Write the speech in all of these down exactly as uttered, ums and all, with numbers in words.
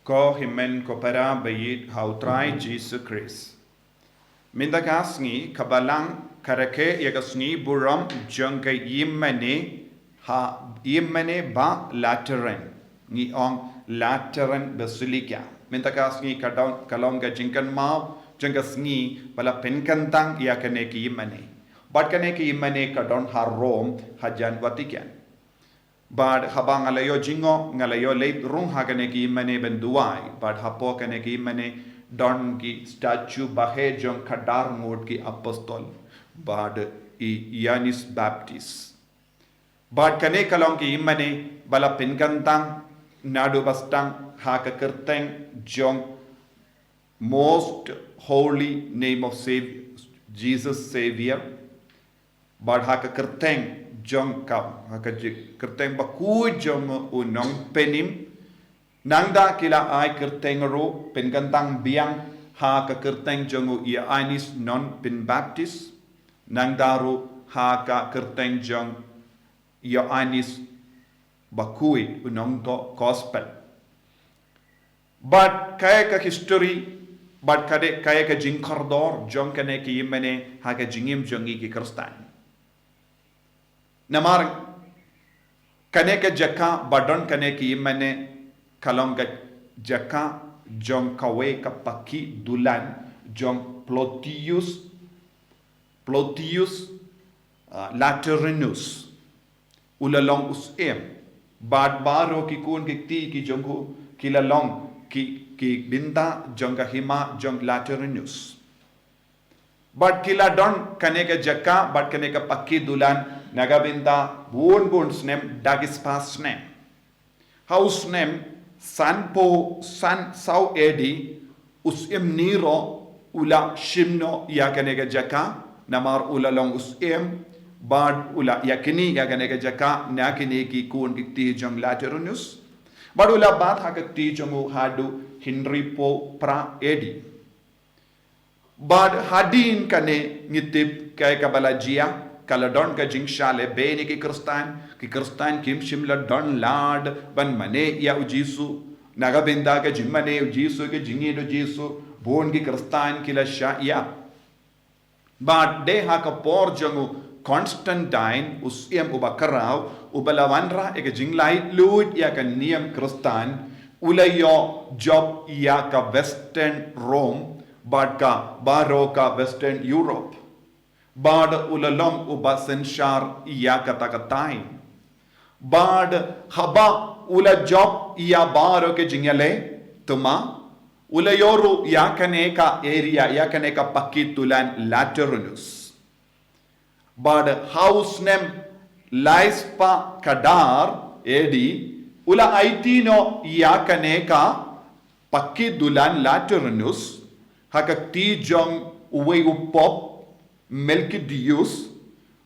Ko hynmen ko para ba ïeit ha U Trai Jisu Khrist. Mynta ka sngi ka Balang ka rakhe ïa ka sngi burom jong ka ïingmane ha ïingmane ba Lateran. Ngi ong Lateran Basilica. Mynta ka sngi ka don ka long ka jingkynmaw jong ka sngi ba la pynkyntang ïa kane ka ïingmane. Bad kane ka ïingmane ka don ha Rome hajan Vatican. Bad haba nga la ïoh jingngop nga la ïoh leit rung ha kane ka ïingmane ban duwai. Bad hapoh kane ka ïingmane don ki statue ba heh jong ka dar ngut ki apostol. Bad i Ïoannis Baptist. Bad kane ka long ka ïingmane ba la pynkyntang naduh ba sdang ha ka kyrteng jong Most Holy Name of Sav- Jesus Savior. Bad ha ka kyrteng jong ka, ha ka ji- kyrteng bakhuid jong u nongpynim. Nangta ki la ai kyrteng ruh pynkyntang biang ha ka kyrteng jong u Ïoannis nongpynbaptis. Nangta ruh ha ka kyrteng jong Ïoannis bakhuid u nongthoh gospel. Bad kaei ka history, bad kaei ka jingkordor jong kane ka ïingmane ha ka jingim jong ngi ki Khristan. Namar kane ka jaka ba don kane ka ïingmane ka long ka jaka jong kawei ka paki dulan jong Plotius, Plotius uh, Latorinus. U la long u syiem. Bad baroh ki khun ki kti ki jong u ki la long ki, ki bynta jong ka hima jong Latorinus. Bad ki la don kane ka jaka bad kane ka paki dulan na ka bynta bun bun snem da ki spah snem. Ha u snem sanphew san saw A D u syiem Nero u la shim noh ïa kane ka jaka namar u la long u syiem bad u la ïa kine ïa kane ka jaka na kine ki khun ki kti jong Latorinus. Bad u la bat ha ka kti jong u haduh hynriewphew phra A D. Bad hadien kane ngi tip kaei kaba la jia, ka la don ka jingshah lehbeiñ ïa ki Khristan, ki Khristan kim shym la don lad ban mane ïa u Jisu, na ka bynta ka jingmane u Jisu, ka jingïeit u Jisu, bun ki Khristan ki la shah ïap. Bad dei ha ka por jong u Constantine, u syiem uba khraw, uba la wanrah ïa ka jinglaitluid ïa ka niam Khristan, u la ïoh jop ïa ka Western Rome, bad ka baroh ka Western Europe. Bad u la long uba synshar ïa kata ka thaiñ. Bad haba u la jop ïa baroh ka jingïaleh thymmai, u la ïoh ruh ïa kane ka area, ïa kane ka paki dulan Latorinus. Bad ha u snem lai spah khadar A D, u la aiti noh ïa kane ka paki dulan Latorinus, ha ka kti jong uwei u Pope Melkidius,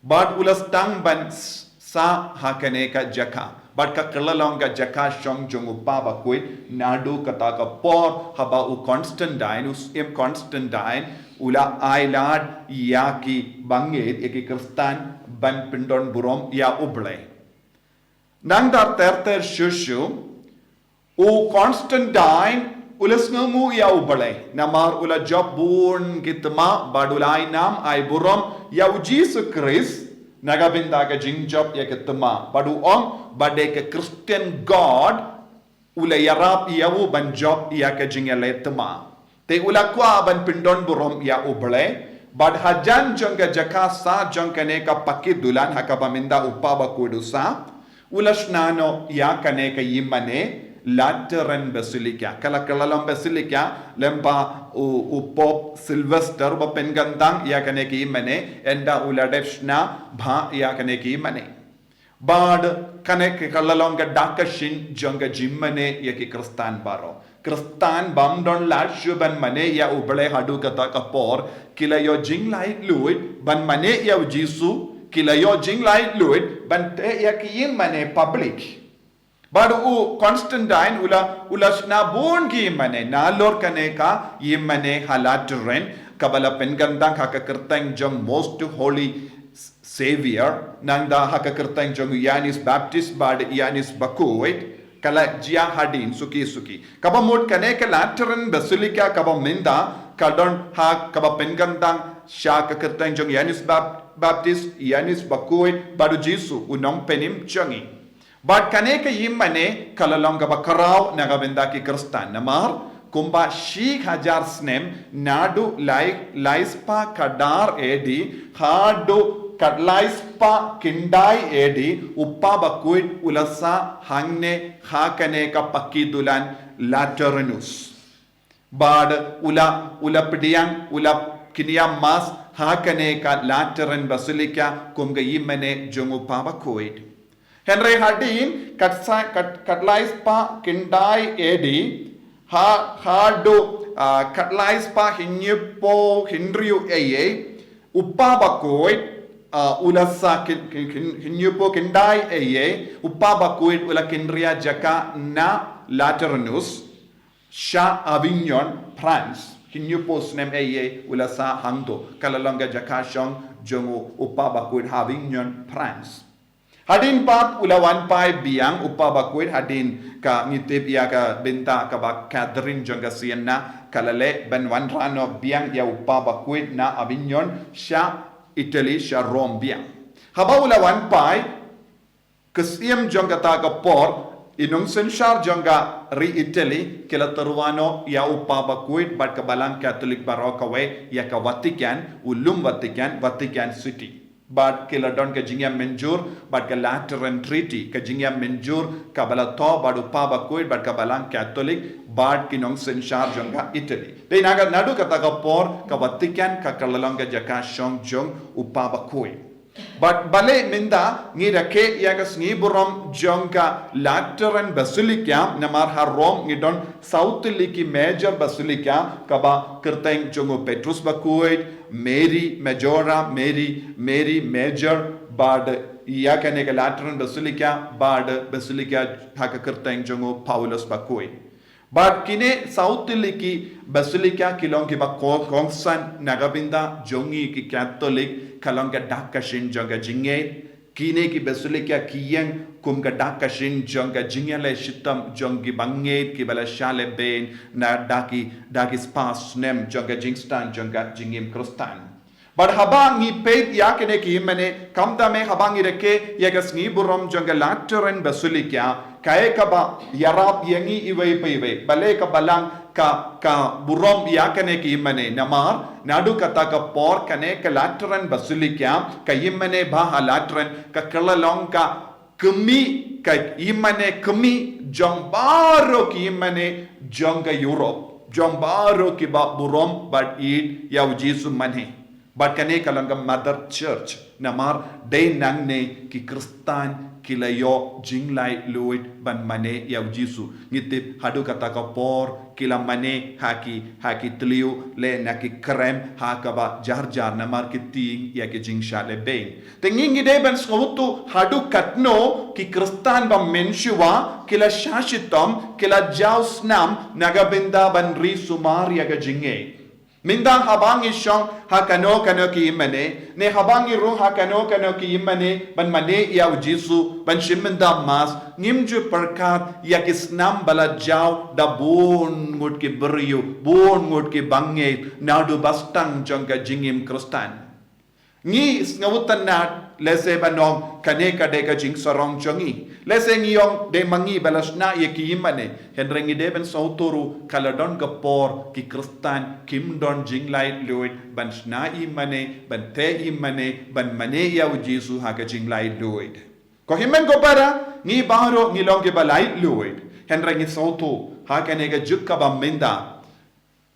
bad u la sdang ban s- sah ha kane ka jaka. Bad ka kylla long ka jaka shong jong u Papa bakhuid, naduh kata ka por haba u Constantine, u syiem Constantine, u la ai lad ïa ki bangeit, ïa ki Khristan ban pyndon burom ïa U Blei. Nangta ter ter shuh shuh, u Constantine u la sngewnguh ïa U Blei, namar u la jop bun ki thymmai, bad u la ai nam ai burom ïa u Jisu Khrist, na ka bynta ka jingjop ïa ki thymmai. Bad u ong, ba dei ka Christian God, u la ïarap ïa u ban jop ïa ka jingïaleh thymmai. Te u la kwah ban pyndon burom ïa U Blei, bad hajan jong ka jaka sah jong kane ka paki dulan ha kaba mynta u Papa bakhuid u sah, u la shna noh ïa kane ka ïingmane Lateran Basilica. Ka la kylla long Basilica, lyngba u, u Pope Sylvester ba pynkyntang ïa kane ka ïingmane, ynda u la dep shna bha ïa kane ka ïingmane. Bad kane ka la long ka dak ka shin jong ka jingmane ïa ki Khristan baroh. Khristan bym don lad shuh ban mane ïa U Blei haduh kata ka por, ki la ïoh jinglaitluid ban mane ïa u Jisu, ki la ïoh jinglaitluid ban teh ïa ki ïingmane public. Bad u Constantine u la, u la shna bun ki ïingmane, nalor kane ka ïingmane ha Lateran, kaba la pynkyntang ha ka kyrteng jong Most Holy Savior, nangta ha ka kyrteng jong Ïoannis Baptist bad Ïoannis bakhuid, Ka la jia hadien suki suki. Kaba mut kane ka Lateran Basilica kaba mynta ka don ha kaba pynkyndang sha ka kyrteng jong Ioannis Bap-, Baptist, Ioannis Bakhuid, bad u Jisu u nongpynim jong ngi. Bad kane ka ïingmane ka la long kaba khraw na ka bynta ki Khristan namar kumba shi hajar snem naduh lai, lai spah khyndai A D haduh khatlai spah khyndai A D u Pa Bakhuid u la sah hangne ha kane ka paki dulan Lateranus. Bad u la, u la pdiang, u la kynriah mass ha kane ka Lateran Basilica kum ka ïingmane jong u Pa Bakhuid. Hynrei hadien kat sa-, kat, khatlai spah khyndai A D ha, haduh, ah, khatlai spah hynñiewphew hynriew A D, u Pa Bakhuid, ah, u la sah kyn-, kyn-, kyn-, hynñiewphew khyndai A D, u Pa Bakhuid u la kynriah jaka na Lateranus sha Avignon, France. Hynñiewphew snem A D u la sah hangto. Ka la long ka jaka shong jong u, u Pa Bakhuid ha Avignon, France. Hadien pat u la wan phai biang u Pa Bakhuid hadien ka ngi tip ïa ka bynta kaba Catherine jong ka Siena ka la leh ban wanrah noh biang ïa u Pa Bakhuid na Avignon sha Italy sha Rome biang. Haba u la wan phai, ka siem jong kata ka por, i nongsynshar jong ka ri Italy ki la tyrwa noh ïa u Pa Bakhuid bad ka Balang Katholik baroh kawei ïa ka Vatican, u lum Vatican, Vatican City. Bad ki la don ka jingïamynjur bad ka Lateran Treaty, ka jingïamynjur kaba la thoh bad u Pa Bakhuid bad ka Balang Katholik bad ki nongsynshar jong ka Italy. Dei na ka, naduh kata ka por ka Vatican ka, ka la long ka jaka shong jong u Pa Bakhuid. Bad balei mynta ngi rakhe ïa ka sngi burom jong ka Lateran Basilica namar ha Rome ngi don saw tylli ki major basilica kaba kyrteng jong u Petrus Bakhuid, Mary Majora, Mary, Mary Major, bad ïa kane ka Lateran Basilica, bad Basilica ha ka kyrteng jong u Paulus Bakhuid. Bad kine saw tylli ki basilica ki long kiba kong-, kongsan na ka bynta jong ngi ki Katholik, ka long ka dak ka shin jong ka jingngeit. Kine ki basilica ki ïeng kum ka dak ka shin jong ka jingïaleh shitom jong ki bangeit kiba la shah lehbeiñ na da ki, da ki spah snem jong ka jingstad jong ka jingim Khristan. Bad haba ngi peit ïa kine ki ïingmane, khamtam eh haba ngi rakhe ïa ka sngi burom jong ka Lateran Basilica, kaei kaba ïarap ïa ngi iwei pa iwei, balei ka Balang ka, ka burom ïa kine ki ïingmane, namar naduh kata ka por kane ka Lateran Basilica, ka ïingmane ba ha Lateran, ka, ka la long ka kmie, ka ïingmane kmie jong baroh ki ïingmane jong ka Europe, jong baroh kiba burom bad ïeit ïa u Jisu mane. Bad kane ka long ka Mother Church, namar dei nangne ki Khristan ki la ïoh jinglaitluid ban mane ïa u Jisu. Ngi tip haduh kata ka por ki la mane ha ki, ha ki thliew lane na ki krem ha kaba jar jar namar ki tieng ïa ki jingshah lehbeiñ. Te ngi ngi dei ban sngewthuh haduh katno ki Khristan ba mynshuwa ki la shah shitom, ki la jaw snam na ka bynta ban ri sumar ïa ka jingngeit. Mynta haba ngi shong ha kano kano ki ïingmane, ne haba ngi rung ha kano kano ki ïingmane ban mane ïa u Jisu, ban shim bynta Mass, ngim ju pyrkhat ïa ki snam ba la jaw da bun ngut ki briew, bun ngut ki bangeit, naduh ba sdang jong ka jingim Khristan. Ngi sngewtynnad, lehse ban ong kane ka dei ka jingsarong jong ngi. Lehse ngi ong dei ma ngi ba la shna ïa ki ïingmane. Hynrei ngi dei ban sngewthuh ruh ka la don ka por ki Khristan kim don jinglaitluid ban shna ïingmane, ban teh ïingmane, ban mane ïa u Jisu ha ka jinglaitluid. Ko hynmen ko para, ngi baroh ngi long kiba laitluid. Hynrei ngi sngewthuh ha kane ka juk kaba mynta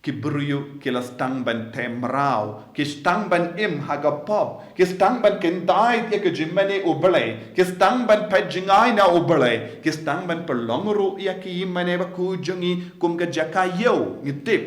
ki briew ki la sdang ban teh mraw, ki sdang ban im ha ka pop, ki sdang ban kyntait ïa ka jingmane U Blei, ki sdang ban peit jngai na U Blei, ki sdang ban pynlong ruh ïa ki ïingmane bakhuid jong ngi kum ka jaka ïew, ngi tip.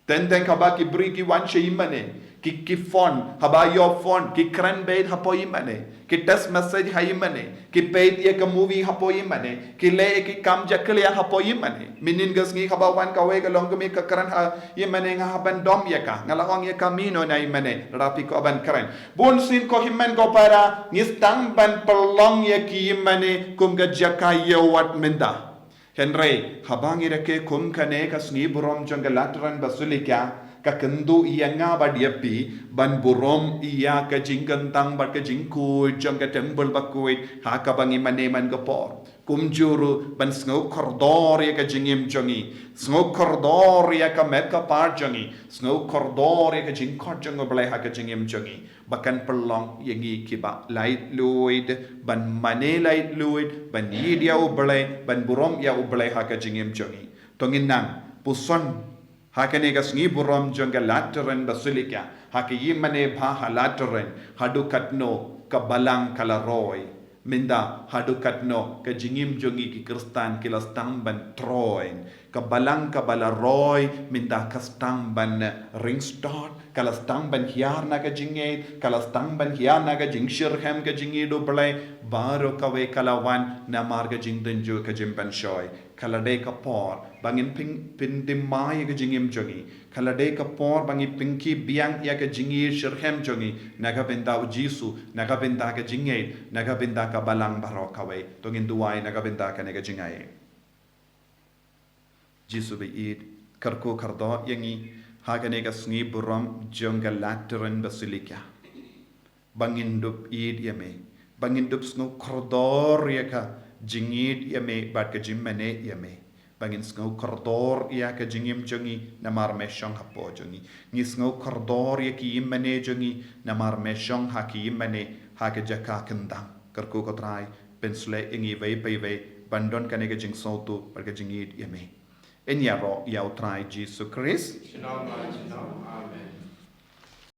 Teng teng haba ki briew ki wan sha ïingmane, ki, ki phone, haba ïoh phone, ki kren beit hapoh ïingmane, ki text message ha ïingmane, ki peit ïa ka movie hapoh ïingmane, ki leh ïa ki kam jakhlia hapoh ïingmane. Mynhynnin ka sngi haba wan kawei ka longkmie ka kren ha ïingmane, nga hap ban dom ïa ka, nga la ong ïa ka mih noh na ïingmane, lada phi kwah ban kren. Bunsien ko hynmen ko para, ngi sdang ban pynlong ïa ki ïingmane kum ka jaka ïew wat mynta. Hynrei haba ngi rakhe kum kane ka sngi burom jong ka Lateran Basilica, ka kynduh ïa nga bad ïa phi ban burom ïa ka jingkyntang bad ka jingkhuid jong ka Tempyl bakhuid ha kaba ngi mane man ka por. Kumjuh ruh ban sngew kordor ïa ka jingim jong ngi, sngew kordor ïa ka met ka phad jong ngi, sngew kordor ïa ka jingkhot jong U Blei ha ka jingim jong ngi, ba kan pynlong ïa ngi kiba laitluid ban mane laitluid, ban ïeit ïa U Blei, ban burom ïa U Blei ha ka jingim jong ngi. To ngin nang puson ha kane ka sngi burom jong ka Lateran Basilica, ha ka ïingmane bha ha Lateran, haduh katno ka Balang ka la roi. Mynta haduh katno ka jingim jong ngi ki Khristan ki la sdang ban troiñ. Ka Balang kaba la roi mynta ka sdang ban ringstad, ka la sdang ban hiar na ka jingngeit, ka la sdang ban hiar na ka jingshitrhem ka jingïeit U Blei. Baroh kawei ka la wan namar ka jingtynjuh ka jingpynshoi. Ka la dei ka por ba ngin pyn, pynthymmai ïa ka jingim jong ngi. Ka la dei ka por ba ngi pynkhiah biang ïa ka jingïeit shitrhem jong ngi na ka bynta U Jisu, na ka bynta ka jingngeit, na ka bynta ka Balang baroh kawei. To ngin duwai na ka bynta kane ka jingngeit. Jisu ba ïeit, kyrkhu kyrdoh ïa ngi ha kane ka sngi burom jong ka Lateran Basilica, ba ngin dup ïeit ïa me, ba ngin dup sngew kordor ïa ka jingïeit ïa me bad ka jingmane ïa me. Ba ngin sngew kordor ïa ka jingim jong ngi namar me shong hapoh jong ngi. Ngi sngew kordor ïa ki ïingmane jong ngi namar me shong ha ki ïingmane, ha ka jaka kyntang. Kyrkhu ko Trai, pynshlei ïa ngi iwei pa iwei ban don kane ka jingsngewthuh bad ka jingïeit ïa me. Yn ïaroh ïa U Trai Jisu Khrist. Junom pa junom. Amen.